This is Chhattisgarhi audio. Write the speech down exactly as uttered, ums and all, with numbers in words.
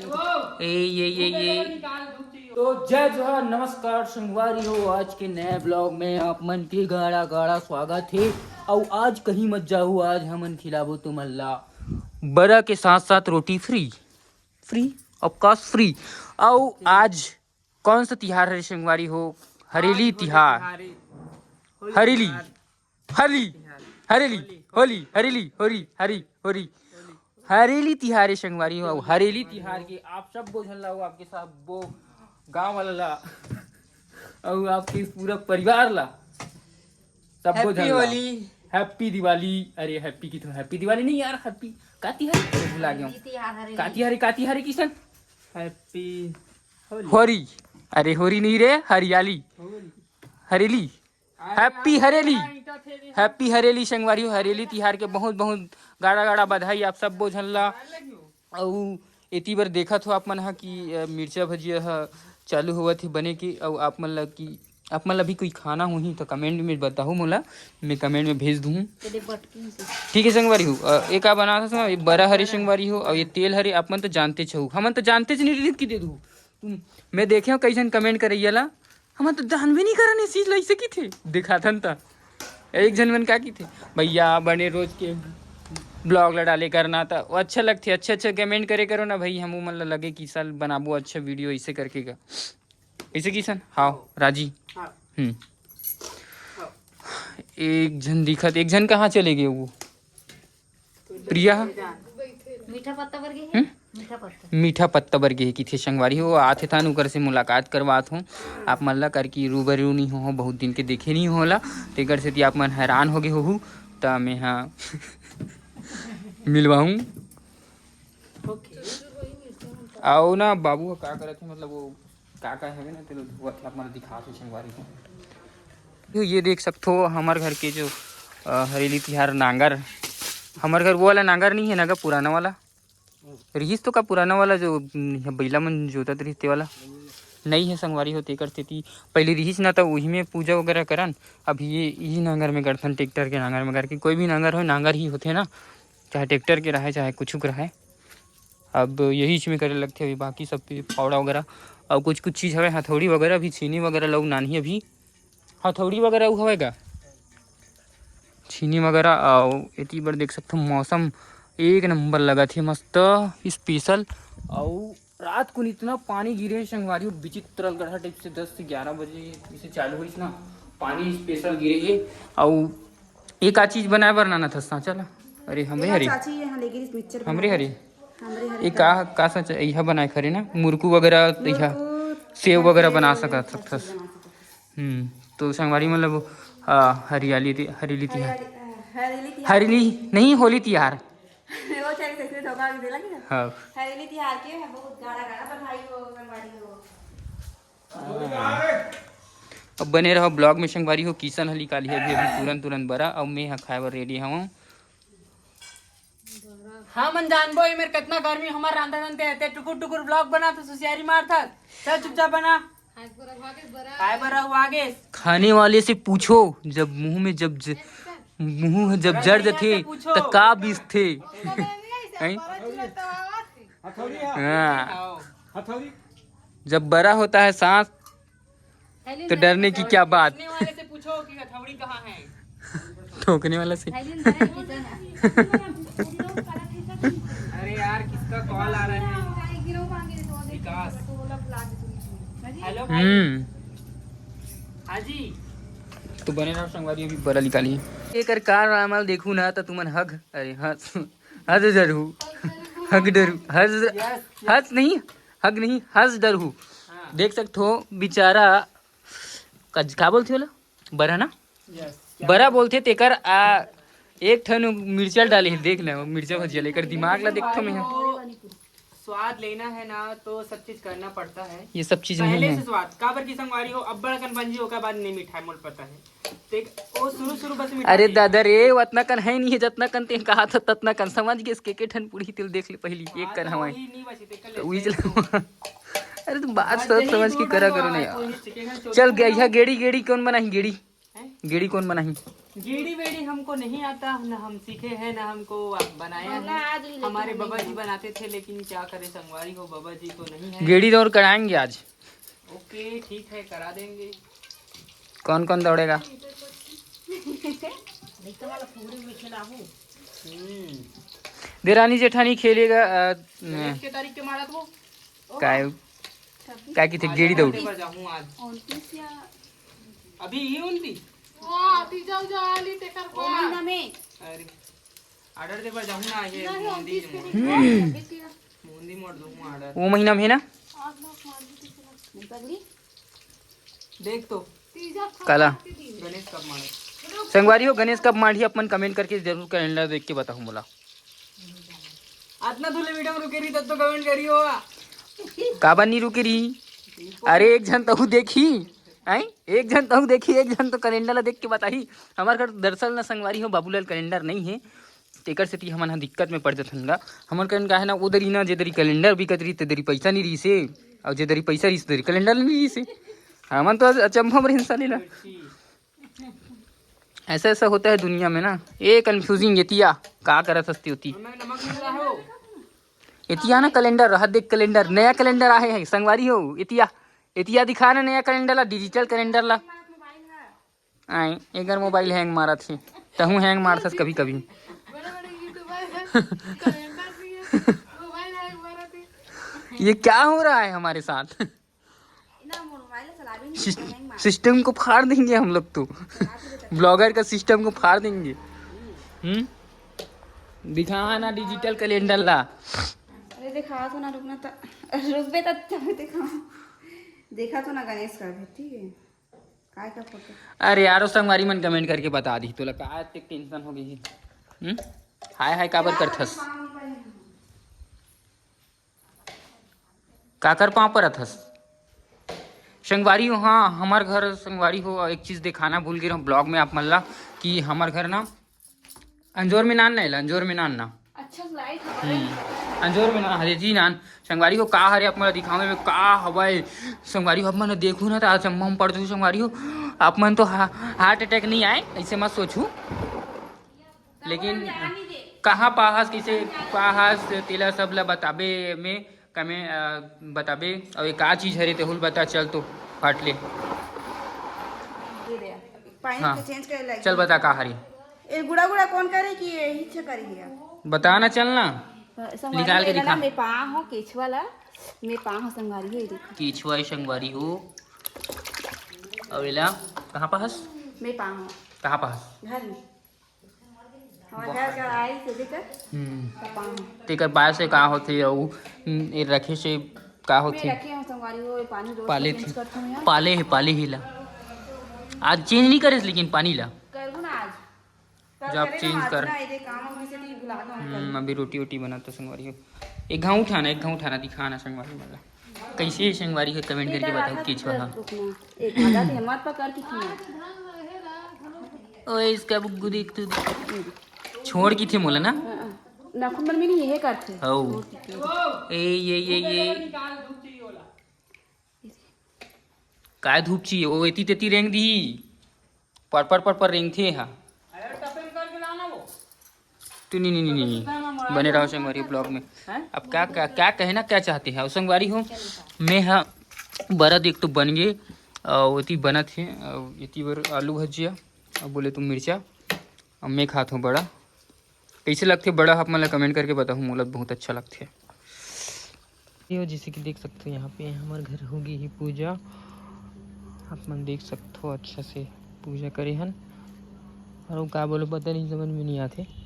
ए ये ये ये तो जय जोहार, नमस्कार संगवारी हो। आज के नए ब्लॉग में आप मन के गाड़ा गाड़ा स्वागत है। और आज कहीं मत जाओ, आज हमन खिलाबो तुमन ला बरा के साथ साथ रोटी free. Free? Of course free. और आज कौन सा तिहार हरे संगवारी हो? हरेली तिहार। हरेली। हरी हरेली। होली। हरेली। होली। हरी हरी हरी। हरेली तिहार है संगवारी हो। हरेली तिहार के आप सब बोझन लाओ, आपके सब वो गांव वाला ला और आपके पूरा परिवार ला, सब बोझन लाओ। होली। हैप्पी दिवाली। अरे हैप्पी की तो हैप्पी दिवाली नहीं यार, हैप्पी काती हरे भुला गया। काती हरे काती हरे किशन। हैप्पी होली। अरे होरी नहीं रे, हरियाली। हरेली। हैप्पी हरेली। हैप्पी हरेली संगवारी हो। हरेली तिहार के बहुत बहुत गाड़ा गाड़ा बधाई आप सब बोझन ला। अउ एती बर देखत हो आप मन ह कि मिर्चा भजिया ह चालू होवत हे बने के। अउ आप मन ल कि आप मन ल भी कोई खाना होही तो कमेंट में बताहू मोला, मैं कमेंट में भेज दूँ। ठीक है संगवारी हो। एक का बना था बरा हरे संगवारी हो। अउ ये तेल हरे आप मन तो जानते छो, हमन तो जानते च नहीं रही कि दे दू। तुम मैं देखे हो कई झन कमेंट करैया ला, हमन तो जानबे नहीं करन ये चीज ला, ऐसे की थे दिखाथन त। एक झन मन का की थे, भैया बने रोज के ब्लॉग ला डाले करना त वो अच्छा लगथे। अच्छा अच्छा कमेंट करे करो ना भाई, हम मन ला लगे कि साल बनाबो अच्छा वीडियो ऐसे करके का। ऐसे किसन? हाव राजी। हम्म। एक झन दिखत, एक झन कहाँ चले गए वो? प्रिया। मीठा पत्ता बर गे हे। मीठा पत्ता। मीठा पत्ता बर गे हे किथे संगवारी हो। आथे थान उकर से मुलाकात करवात हूँ। आप मन ला करके रूबरू नहीं हो, बहुत दिन के देखे नहीं होला, तेकर सेती आप मन हैरान हो गए होहू। त मैं हा मिलवाऊँ। आओ ना बाबू ह का करत हे, मतलब वो का का हवे ना, तेला धुआ के आप मन दिखात हो संगवारी हो। ये देख सकथो हमर घर के जो हरेली तिहार नांगर, हमर घर वो वाला नांगर नहीं है ना गा, पुराना वाला रिहिस तो का, पुराना वाला जो बइला मन जोतत रिहिस ते वाला नहीं है संगवारी हो। तेकर सेती पहले रिहिस ना, तो उही में पूजा वगैरह करन। अब ये इही नांगर में करथन, ट्रैक्टर के नांगर में करके। कोई भी नांगर हो, नांगर ही होथे ना, चाहे ट्रैक्टर के रहे चाहे कुछ के रहे। अब यही में करे लगथे अभी, बाकी सब फावड़ा वगैरह और कुछ कुछ चीज हवे, हथौड़ी वगैरह भी, छीनी वगैरह लोग नानही अभी। हथौड़ी वगैरह उ हवे गा, छीनी वगैरह। और एती बर देख सकथो मौसम एक नंबर लगत हे, मस्त स्पेशल। और रात को इतना पानी गिरे संगवारी हो, विचित्र गढ़ा टाइप से दस से ग्यारह बजे इसे चालू होइस ना, पानी स्पेशल गिरे हे। और एक आ चीज बनाए बर लाना था सांचा ला। अरे हमरे हरे, चाची ये हाँ लेके मिक्सचर हमरे हरे। हमरे हरे एक का का सांचा इहा बनाए खरे ना, मुरकू वगैरह, इहा सेव वगैरह बना सकत सकथस। हम्म। तो संगवारी मतलब हरियाली थी, हरेली थी, हरेली नहीं, होली तिहार। वो चल से धोखा भी देला कि ना? हाँ। हरेली तिहार के बहुत गाड़ा गाड़ा बधाई हो, संगवारी हो। अब बने रहो ब्लॉग में संगवारी हो। किसन हली काली अभी अभी तुरंत तुरंत बरा। अब मैं हा खाए बर रेडी हूँ। हमन जानबो एमेर कतना गर्मी, हमर रांधन ते, ते टुकुर टुकुर ब्लॉग बनाथस, हुसियारी मारथस। चल चुपचाप बना। खाए बर रघुआ गेस। खाने वाले से पूछो, जब मुंह में जब ज-, मुंह जब जर जथे, त का बीसथे? हैं? हाँ। जब बड़ा होता है सांस, तो डरने की क्या बात। ठोकने वाले से पूछो कि हथौड़ी कहाँ है। ठोकने वाला से। अरे यार, किसका कॉल आ रहा है? विकास। हेलो भाई। हम्म। हाँ जी। तो बने रहो संगवारी, अभी बरा निकाली। एकर कार रामल देखू ना तो तुमन हग, अरे हंस, हंस डरू, हग डरू, हंस, हंस नहीं, हग नहीं, हंस डरू। हाँ। देख सकथो बेचारा कज-, का बोलथे ओला? बरा ना? बरा बोलथे तेकर आ एक ठन मिर्चा डाले हे, देख ना, मिर्चा भजिया लेकर दिमाग ला देखथो मैं। स्वाद लेना है ना, तो सब चीज करना पड़ता है। ये सब चीज नहीं पहले है। से स्वाद, काबर की संगवारी हो, अब्बड़ अकन बन जी, ओकर बाद नहीं मिठाई, मोल पता है। देख, ओ शुरू शुरू बस मिठाई अरे दादा रे, ओतना कन है नहीं है, जतना कन ते कहा था, ततना कन समझ गेस के, के ठन पूरी तिल देख ले पहली, एक कन हवाए। तो उही चला। अरे तुम बात सोच समझ के करा करो ना यार। चल गया, यह गेड़ी, गेड़ी कौन बनाही? गेड़ी? गेड़ी कौन बनाही? गेड़ी वेड़ी हमको को नहीं आता, न हम सीखे हैं, न हमको बनाया है। हमारे बाबा जी बनाते थे, लेकिन क्या करें संगवारी हो, बाबा जी तो नहीं है। गेड़ी दौड़ कराएंगे आज। ओके, ठीक है, करा देंगे। कौन कौन दौड़ेगा? हम्म। देरानी जेठानी खेलेगा। अ, न, के तारीख के मारा तो काय काय किथे गेड़ी दौड़? पर जाऊँ आज। उनतीस या अभी ही उनतीस। हाँ, तीजा उजा आली तेकर वो महीना में अरे, ऑर्डर दे पर जाऊँ ना, ये नहीं, मोहंदी उनतीस के मोड़- दिन कौन है? बेटी का मोहंदी मोड़ दूँ ऑर्डर। वो महीना में है ना? नहीं पगली। देख तो। तीजा काला। गणेश कब मारे? संगवारी हो, गणेश कब माढ़ी? अपन कमेंट करके जरूर कैलेंडर देख के बताओ मोला। आतना तुले वीडियो में रुके रही तब तो कमेंट करी हो। काबर नहीं रुके रही? अरे एक झन तहु देखी, हैं? एक झन तहु देखी, एक झन तो कैलेंडर ला देख के बताही। हमार घर दरअसल ना संगवारी हो बाबूलाल कैलेंडर नहीं है, तेकर सेती हमन ह दिक्कत में पड़ जथन गा। हमन कन का है ना, उधर ही ना, जेदरी कैलेंडर बिकत रही तेदरी पैसा नहीं रही से, और जेदरी पैसा रही तेदरी कैलेंडर नहीं रही से। हमन तो अचंभा में रहन साले ला। ऐसा ऐसा होता है दुनिया में ना। ए कंफ्यूजिंग एतिया का करत हस्ती होती। मैं नमक मिला हो। एतिया ना कैलेंडर रहा, देख कैलेंडर, नया कैलेंडर आहे है संगवारी हो। एतिया एतिया दिखा ना नया कैलेंडर ला, डिजिटल कैलेंडर ला। आए एकर मोबाइल हैंग मारत हे, तहूँ हैंग मारथस कभी कभी। बड़े बड़े यूट्यूबर हैं, कैलेंडर भी है, मोबाइल हैंग मारत है। ये क्या हो रहा है हमारे साथ? ना मोर मोबाइल चलावे नहीं, तो हैंग मार। सिस्टम को फाड़ देंगे हम लोग तो। ब्लॉगर का सिस्टम को फाड़ देंगे। हम्म, दिखा ना डिजिटल कैलेंडर ला। अरे देखा तो ना, रुकना तो, रुकबे तब तब देखा। देखा तो ना गणेश का भी, ठीक है। काय का फोटो? अरे यारो संगवारी मन कमेंट करके बता दी, तोला का एते टेंशन हो गई है? हम्म, हाय हाय काबर करथस? काकर पाँव परत हस? संगवारी हो, हाँ, हमार घर संगवारी हो, एक चीज दिखाना भूल गए हम ब्लॉग में आप मन ला, कि हमार घर ना अंजोर में नान नहीं ला, अंजोर में नान ना। अच्छा लाइट हम्म, अंजोर में नान हरे जी नान। संगवारी हो का हरे आप मन ला दिखावे में का हवय? संगवारी हो आप मन देखू ना तो आज हम पड़ जहू संगवारी हो। आप मन तो हा-, हार्ट अटैक नहीं आए, ऐसे मत सोचू। लेकिन कहाँ पाहस, किसे पाहस, तेला सब ला बताबे में कमे, अ, बताबे। और ये का चीज हरे तेहुल बता, चल तो फाट ले। ये दे। पानी हाँ। के चेंज करे लगी। चल बता का हरे, ए गुड़ा गुड़ा कौन करे कि ये हिच करे हिया? बता ना, चल ना। संगवारी निकाल के हो, एला दिखा। ना मैं पाँव हो केछवा ला, मैं पाँव हो संगवारी हो, ये देखो। केछवा है संगवारी हो। और एला कहाँ पाहस? मैं पाँव हो कहाँ पाहस? घर में। हमारे घर का आई से देखा हम्म, तो पाँव हो। तेकर बाय से का होथे? और हम्म, ये रखे से का मैं होथे? रखे हूँ संगवारी हो, ये पानी रोज पाले चेंज थे। करता हूँ यार। पाले है, पाले ही ला। आज चेंज नहीं करेस लेकिन पानी ला। करबो ना आज। जब चेंज कर। ना, ये काम हम इसे नहीं भुला दो। हम्म, अभी रोटी वोटी बना तो संगवारी हो। एक घाव उठाना, एक घाव उठाना, दिखाना संगवारी मन ला। कैसे है संगवारी हो, कमेंट करके बताओ केछवा हा। एक आधा थे मत पकड़ के खिया। ओए इसका बुग्गू देख तू। छोड़ की थे मोला ना। नाखून मन में नहीं ये करते। हौ। ए ये ये ये। काय धूप चाहिए? ओ एती तेती रेंग दी। पर पर पर पर रेंग थे हा। तू नहीं नहीं नहीं नहीं। बने रहो संगवारी ब्लॉग में। अब क्या क्या क्या कहना क्या चाहते हैं संगवारी हो? मैं हा बरद एक तो बन गए। और एती बनत है, और एती बर आलू भजिया, और बोले तो मिर्चा। अब मैं खात हूँ बड़ा। कैसे लगथे बड़ा, आप मन ला कमेंट करके बताहू, मोला बहुत अच्छा लगथे। यो जैसे कि देख सकते हो, यहाँ पे हमारे घर होगी ही पूजा। आप मन देख सकते हो, अच्छा से पूजा करे हन। और वो का बोलो, पता नहीं, समझ में नहीं आते।